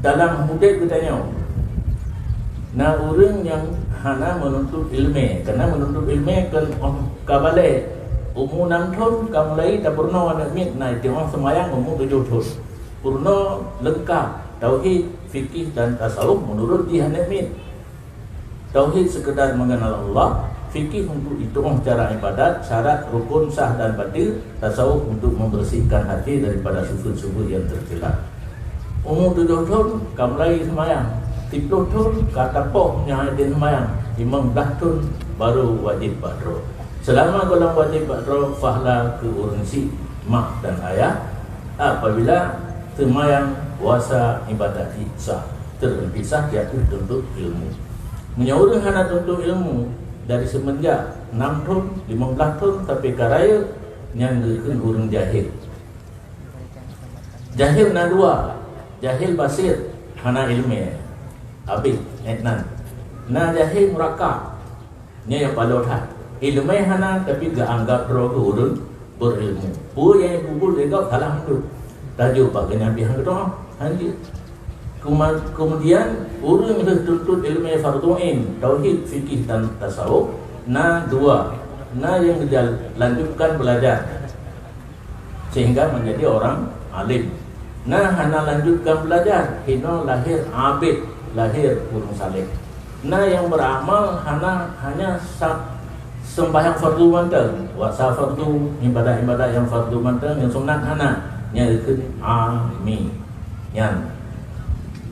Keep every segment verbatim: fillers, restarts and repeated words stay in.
Dalam udeb geutanyoe, na ureuëng nyang hana meununtut iéleumé, karena meununtut iéleumé kon óh ka balek. Umu nam thon ka mulai tapeurunoe aneuëk miet, na iteuong seumayang umu tujoh thon. Peurunoe leungkab tauhid, fikih dan tasawuf meunurot jih aneuëk miet. Tauhid sekedar mengenal Allah, fikih untuk itu'oh cara ibadat, syarat, rukun, sah dan batil, tasawuf untuk membersihkan hati daripada sifat-sifat yang tercela. Umu tujoh thon ka mulai seumayang, siplôh thon ka tapoh nyang hidin seumayang, limong blaih thon baru wajib bak droe. Selama golom wajib bak droe, fahla keu ureuëng syiek, mak dan ayah, apabila seumayang, puasa, ibadat jih sah. Teureupisah jatuh tuntut ilmu. Meunyoe ureuëng hana tuntut ilmu dari seumenjak nam thon, limong blaih thon sampai ka rayeuk, nyan geukheun ureuëng jahil. Jahil na dua, jahil basir, hana iéleumé, abéh, eh, nan. Na jahil murakab, nyan nyang palong that. Iéleumé hana, tapi geuanggab droe keu ureuëng beurilmu. Peue nyang ibubuet lé gob salah mandum. Tajok bak geuhnyan pih han geutu'oh, han jeuet. Keuma-, kemudian, ureuëng lheueh tuntut iéleumé fardhu ain, tauhid, fikih dan tasawuf, na dua. Na nyang geujal-, lanjutkan belajar sehingga menjadi orang alim. Na hana lanjutkan belajar, hino lahir abid, lahir ureuëng saleh. Na nyang beramal hana, hanya sa-, sembahyang fardu mantong, puasa fardu, ibadat-ibadat nyang fardu mantong, nyang sunat hana, nyan geukheun ami. Nyan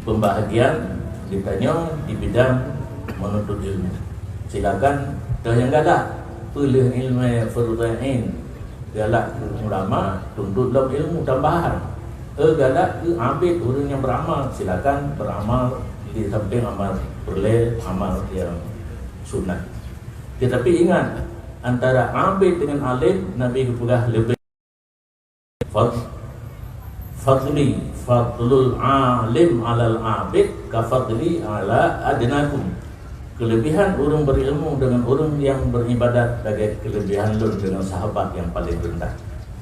pembahagian geutanyoe di bidang menuntut ilmu. Silakan, toh nyang galak peuleueh iéleumé fardhu ain, galak keu ulama, tuntut lom ilmu tambahan. Eh, galak keu abid, ureuëng nyang beramal, silakan beramal di samping amal peureulée, amal nyang sunat. Tetapi ingat, antara abid dengan alim, Nabi geupeugah leubeh fad-, fadli, fadlul alim alal abid ka fadli ala adnakum. Kelebihan ureuëng berilmu dengan ureuëng nyang beribadat lagée kelebihan lôn dengan sahabat nyang paleng reundah.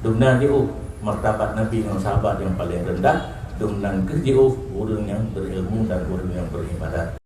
Dumnan jiôh martabat Nabi ngon sahabat nyang paleng reundah, dumnan kheueh jiôh ureuëng nyang berilmu dan ureuëng nyang beribadat.